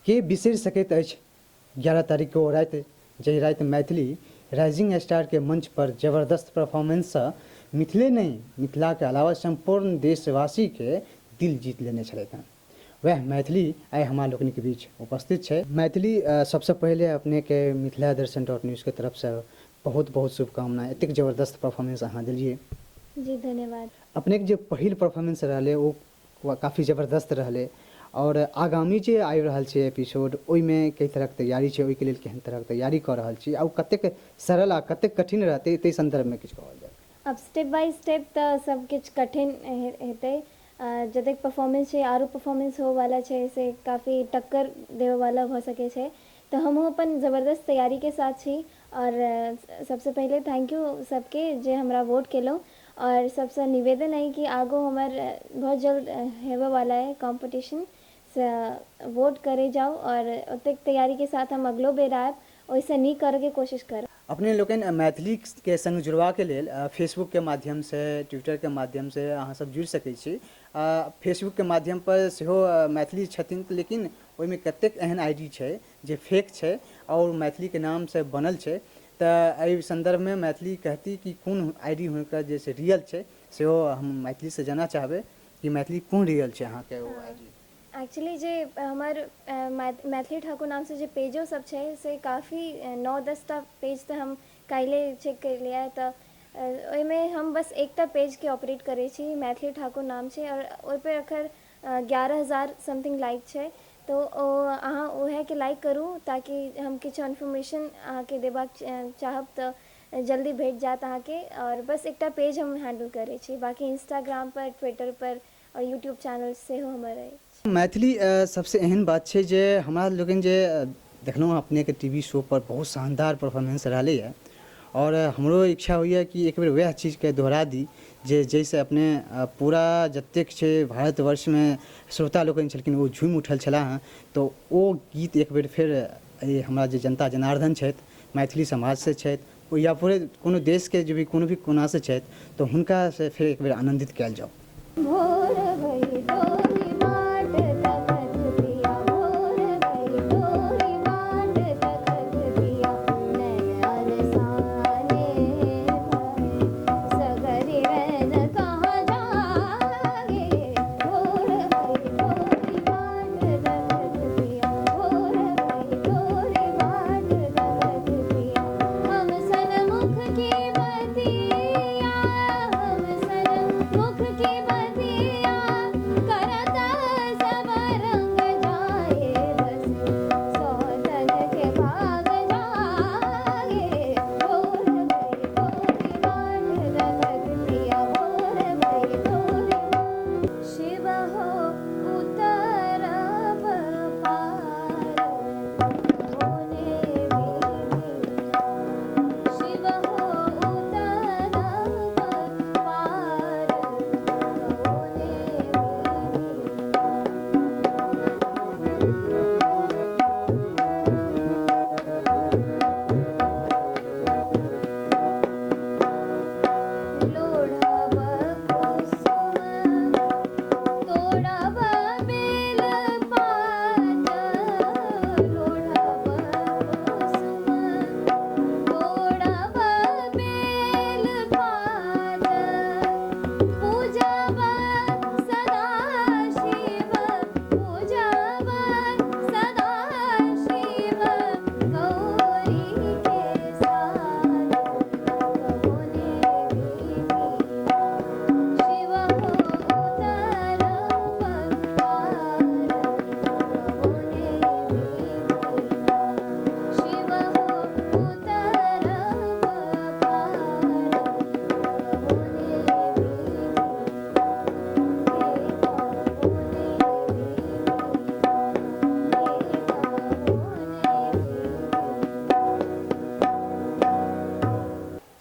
के बिसरि सकैत अछि 11 तारीख के ओ राति जाहि राति मैथिली राइजिंग स्टार के मंच पर जबरदस्त परफॉर्मेंस सँ मिथिले नहि मिथिला के अलावा सम्पूर्ण देशवासी के दिल जीत लेने छलथि हँ। वएह मैथिली आइ हमरा लोकनिक बीच उपस्थित छै। मैथिली सबसँ पहिले अपने के मिथिला दर्शन डॉट न्यूज के तरफ सँ बहुत बहुत शुभकामना एतेक जबरदस्त परफॉर्मेंस अहाँ देलियै। जी धन्यवाद। अपनेक जे पहिल परफॉर्मेंस रहलै ओ काफी जबरदस्त रहलै आओर आगामी जे आबि रहल छै एपिसोड ओहिमे कई तरहक तैयारी छै ओहिके लेल केहन तरहक तैयारी कऽ रहल छी आ ओ कतेक सरल आ कतेक कठिन रहतै ताहि सन्दर्भमे किछु कहल जाय। आब स्टेप बाय स्टेप तऽ सब किछु कठिन हेतै जतेक परफॉर्मेंस छै आरो परफॉर्मेंस होबऽवला छै से काफी टक्कर देबऽवला भऽ सकै छै तऽ हमहूँ अपन जबरदस्त तैयारीके साथ छी आओर सबसँ पहिले thank U सबके जे हमरा वोट केलहुँ आओर सबसँ निवेदन अइ कि आगू हमर बहुत जल्द हेबऽवला अइ कॉम्पिटिशन से वोट करै जाउ आओर ओतेक तैयारीके साथ हम अगिलो बेर आयब ओहिसँ नीक करऽके कोशिश करब। अपने लोकनि मैथिलीके संग जुड़बाक लेल फेसबुकके माध्यमसँ ट्विटरके माध्यमसँ अहाँ सब जुड़ि सकै छी। फेसबुकके माध्यम पर सेहो मैथिली छथिन लेकिन ओहिमे कतेक एहन I D छै जे फेक छै आओर मैथिलीके नामसँ बनल छै तऽ एहि सन्दर्भमे मैथिली कहती कि कोन I D हुनकर जे छै रियल छै सेहो हम मैथिलीसँ जानऽ चाहबै कि मैथिली कोन रियल छै अहाँके ओ I D. Actually जे हमर मैथिली ठाकुर नामसँ जे पेजो सब छै से काफी 9-10 टा पेज तऽ हम काल्हिए चेक केलियै तऽ ओहिमे हम बस एकटा पेजके ऑपरेट करै छी, मैथिली ठाकुर नाम छै आओर ओहिपर एखन 11,000 समथिंग लाइक छै तऽ ओ अहाँ उएहके लाइक करू ताकि हम किछु इन्फॉर्मेशन अहाँके देबाक चाहब तऽ जल्दी भेट जायत अहाँके। आओर बस एकटा पेज हम हैंडल करै छी, बाँकी इंस्टाग्रामपर, ट्विटरपर आओर यूट्यूब चैनल सेहो हमर अछि। मैथिली सबसँ एहन बात छै जे हमरा लोकनि जे देखलहुँ हँ अपनेके टी वी शो पर बहुत शानदार परफॉर्मेंस रहलैए आओर हमरो इच्छा होइए कि एक बेर वएह चीजके दोहरा दी जे जाहिसँ अपने पूरा जतेक छै भारतवर्षमे श्रोता लोकनि छलखिन ओ झूमि उठल छलाह हँ तऽ ओ गीत एक बेर फेर एहि हमरा जे जनता जनार्दन छथि मैथिली समाजसँ छथि ओ या पूरे कोनो देशके जे भी कोनो भी कोनासँ छथि तऽ हुनकासँ फेर एक बेर आनन्दित कयल जाउ। भोर भई तोरी बाट तकत पिया, भोर भई तोरी बाट तकत पिया, नैन अरसाने भए सगरि रैन कहाँ जागे, भोर भई तोरी बाट तकत पिया, भोर भई तोरी बाट तकत पिया, हम सनमुख की बतिया, हम सनमुख की बतिया, करत सब रंग जाए, बस सौतन के भाग जागे, भोर भई तोरी बाट तकत पिया, भोर भई तोरी। शिव हो उतरब पार कओने विधिया, शिव हो उतरब पार कओने विधिया। लोढ़ब कुसुम तोड़ब बेल पात, लोढ़ब कुसुम तोड़ब बेल पात, पूजब सदा शिव, पूजब सदा शिव, गौरी के साथ कओने विधिया, शिव हो उतरब पार कओने विधिया, शिव हो उतरब पार कओने विधिया, हे कओने विधिया, हे कओने विधिया।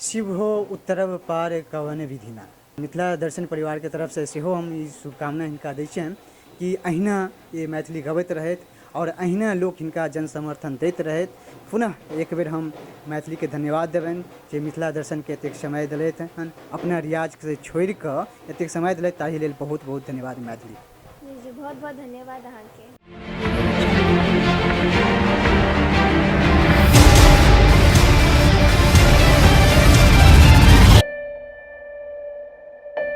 शिव हो उतरब पार कवन विधिना। मिथिला दर्शन परिवारके तरफसँ सेहो हम ई शुभकामना हिनका दै छियनि कि अहिना ई मैथिली गबैत रहथि आओर अहिना लोक हिनका जन समर्थन दैत रहथि। पुनः एक बेर हम मैथिलीके धन्यवाद देबनि जे मिथिला दर्शनके एतेक समय देलथि हन, अपना रियाजके छोड़ि कऽ एतेक समय देलथि, ताहि लेल बहुत बहुत धन्यवाद मैथिली। जी जी बहुत बहुत धन्यवाद अहाँके।